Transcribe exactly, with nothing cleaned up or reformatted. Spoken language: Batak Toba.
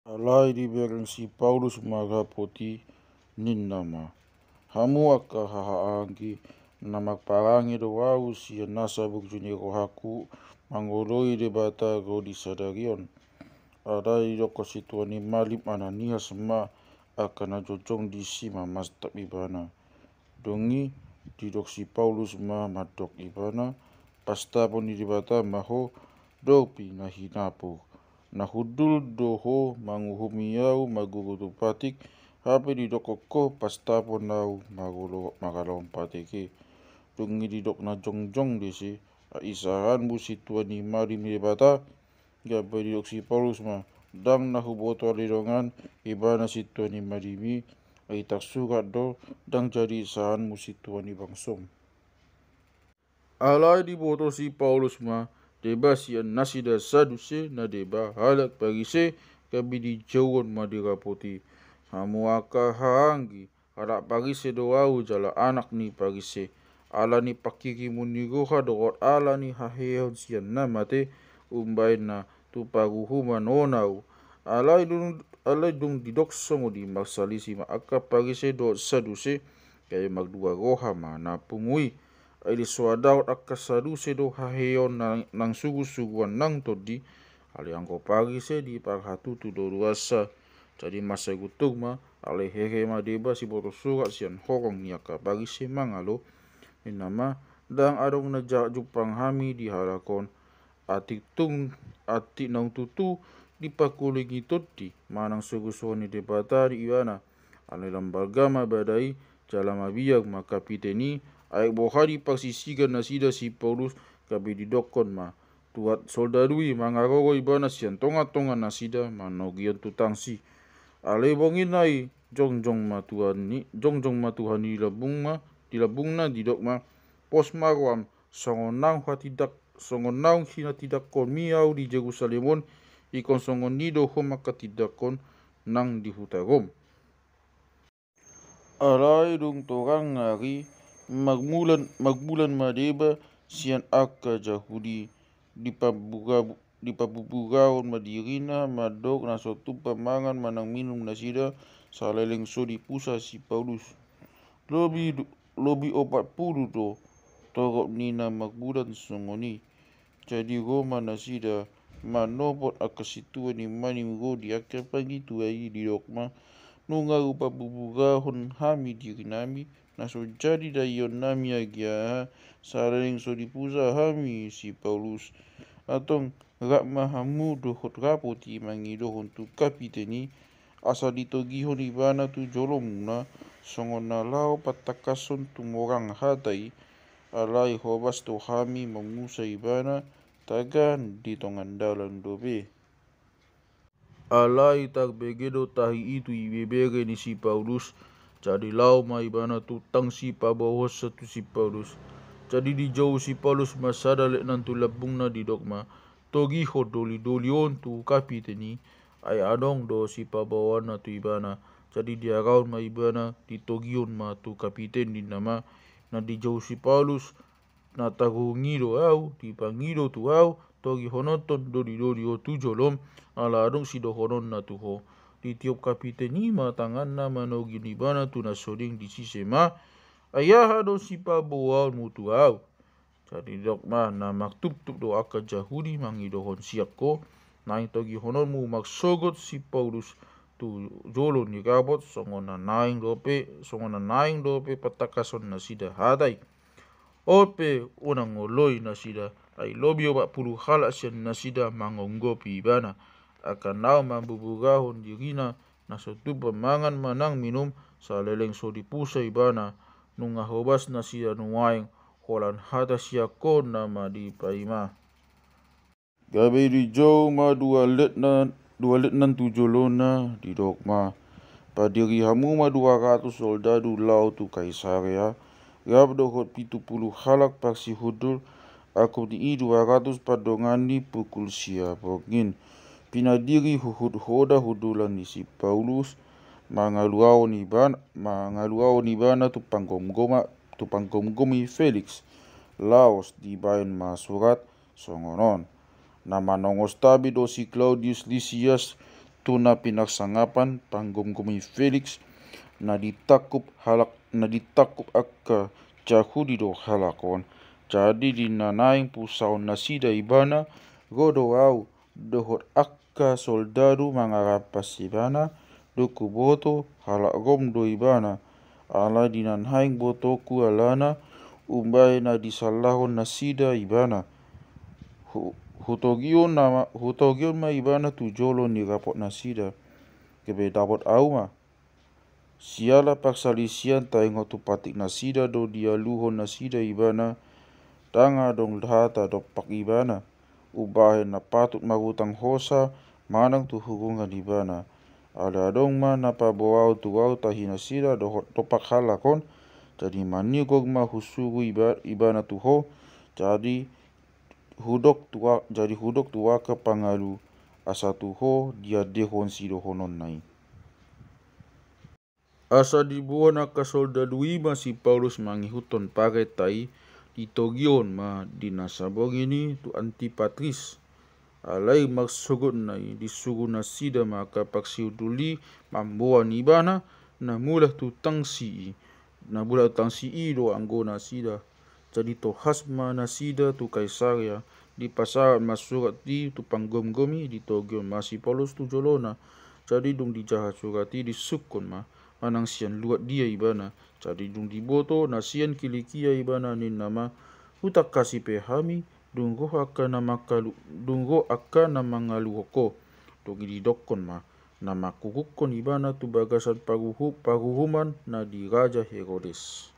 Alai dibereng si Paulus ma rapot i, ninna ma: Hamu angka hahaanggi, na marparange do ahu sian nasa burju ni rohangku mangoloi Debata ro di sadari on. Alai didokkon situan ni malim Ananias ma angka na jongjong disi mamastap ibana. Dung i didok si Paulus ma mandok ibana: Pastapon ni Debata ma ho, dope na hinapur. Na hundul do ho manguhumi ahu marguru tu patik, hape didokkon ho pastapon ahu marolo-, maraloan patik i. Dung i didok na jongjong disi: Ai isahanmu situan ni malim Debata. Gabe didok si Paulus ma: Ndang na huboto ale dongan, ibana situan ni malim i, ai tarsurat do: Ndang jadi isahanmu situan ni bangsom. Alai diboto si Paulus ma deba sian nasida Saduse na deba halak Parise, gabe dijouhon ma di rapot i: Hamu angka hahaanggi, halak Parise do ahu jala anak ni Parise. Ala ni pangkirimon ni roha dohot ala ni haheheon sian na mate, umbahen na tu paruhuman on ahu. Alai dung, alai dung didok songon i, marsalisi ma angka Parise dohot Saduse, gabe mardua roha ma na pungu i. Ai disoadahon angka Saduse do haheheon nang, nang surusuruan nang tondi, alai anggo Parise diparhatutu do ruansa. Jadi mansai guntur ma, alai hehe ma deba siboto surat sian horong ni angka Parise mangalo. Ninna ma: Ndang adong na jahat jumpang hami di halak on. Atik tung, atik naung tutu diparkulingi tondi manang surusuruan ni Debata di ibana. Alai lam balga ma bada i, jala mabiar ma kapiten i, ai boha diparsisigan nasida si Paulus, gabe didokkon ma tuat soldadu i mangaroro ibana sian tongatonga nasida manogihon tu tangsi. Alai bongi nai jongjong ma Tuhan i, jongjong ma Tuhan i di lambung ma, di lambungna, didok ma: Pos ma roham, songon naung hatindak-, songon naung hinatindakkonmi ahu di Jerusalem on, ingkon songon i do ho manghatindakhon nang di huta Rom. Alai dung torang ari, marmulan, marmulan ma deba sian angka Jahudi, dipabura-, dipabuburahon ma dirina mandok na so tumpa mangan manang minum nasida, saleleng so dipusa si Paulus. Lobi du-, lobi opat pulu do torop ni na marmulan songon i. Jadi ro ma nasida manopot angka situan ni malim ro di angka pangidoan i, didok ma: Nunga hupabuburahon hami dirinami, na so jadi daionnami agi aha, saleleng so dipusa hami si Paulus. Antong rap ma hamu dohot rapot i mangidohon tu kapiten i, asa ditogihon ibana tu jolomuna, songon na laho patangkashon tumorang hata i. Alai hobas do hami mamusa ibana, tagan di tongan dalan dope. Alai tarbege do tahi i tu ibebere ni si Paulus. Jadi laho ma ibana tu tangsi paboahonsa tu si Paulus. Jadi dijou si Paulus ma sada letnan tu lambungna, didok ma: Togihon dolidoli on tu kapiten i. Ai adong do sipaboaonna tu ibana. Jadi diarahon ma ibana, ditogihon ma tu kapiten, ninna ma: Na dijou si Paulus, na tarungi do ahu, dipangido tu ahu, togihononhon dolidoli on tu jolom, ala adong sidohononna tu ho. Ditiop kapiten i ma tanganna manogihon ibana tu na soding, disise ma: Ai aha do sipaboaonmu tu ahu? Jadi didok ma na martuptup do angka Jahudi mangidohon sian ho: Naeng togihononmu marsogot si Paulus tu jolo ni rapot, songon na naeng dope, songon na naeng dope patangkashon nasida hata i. On pe unang oloi nasida, ai lobi opat pulu halak sian nasida mangonggopi ibana, angka naung mambuburahon dirina, na so tumpa mangan manang minum, saleleng so dipusa ibana. Nunga hobas nasida nuaeng, holan hata sian ho nama dipaima. Gabe dijou ma dua letnan, dua letnan tu jolona, didok ma: Padiri hamu ma dua ratus soldadu laho tu Kaisarea, rap dohot pitu pulu halak parsihundul, angkup ni i dua ratus pandongan ni pukul sia borngin. Pinadiri huhut hoda hundulan ni si Paulus, mangaluaon ibana, mangaluaon ibana tu panggomgoma-, tu panggomgomi Feliks. Laos dibaen ma surat songon on: Na manongos tabi do si Klaudius Lisias, tu na pinarsangapan panggomgomi Felix, na ditangkup halak, na ditangkup angka Jahudi do halak on. Jadi di na naeng pusaon nasida ibana, ro do au dohot angka soldadu mangarampas ibana, dung huboto halak Rom do ibana. Alai di na naeng botoku alana, umbahen na disallahon nasida ibana, hu-, hutogion nama, hutogion ma ibana tu jolo ni rapot nasida. Gabe dapot au ma. Siala parsalisian taingot tu patik nasida do dialuhon nasida ibana, ndang adong hata dompak ibana, umbahen na patut marutang hosa manang tu hurungan ibana. Alai adong ma na paboaon tu au tahi nasida dohot dompak halak on, jadi maninggor ma husuru iba-, ibana tu ho, jadi hudok tu a-, jadi hudok tu angka pangalu, asa tu ho diandehon sidohononna i. Asa diboan angka soldadu i ma si Paulus mangihuthon parenta i, ditogion ma di na saborngin i tu Antipatris. Alai marsogotna i disuru nasida ma angka parsiundul i mamboan ibana, na mulak tu tangsi i, na mulak tu tangsi i do anggo nasida. Jadi tolhas ma nasida tu Kaisarea, dipasahat ma surat i tu panggomgomi, ditogion ma si Paulus tu jolona. Jadi dung dijaha surat i disungkun ma, manang sian luat dia ibana. Jadi dung diboto na sian Kilikia ibana ninna ma, hutangkasi pe hami, dung ro angka na mangkalu-, dung ro angka na mangaluhon ho. Dung i didokkon ma, na manghuhuphon ibana tu bagasan paruhu-, paruhuman na di Raja Herodes.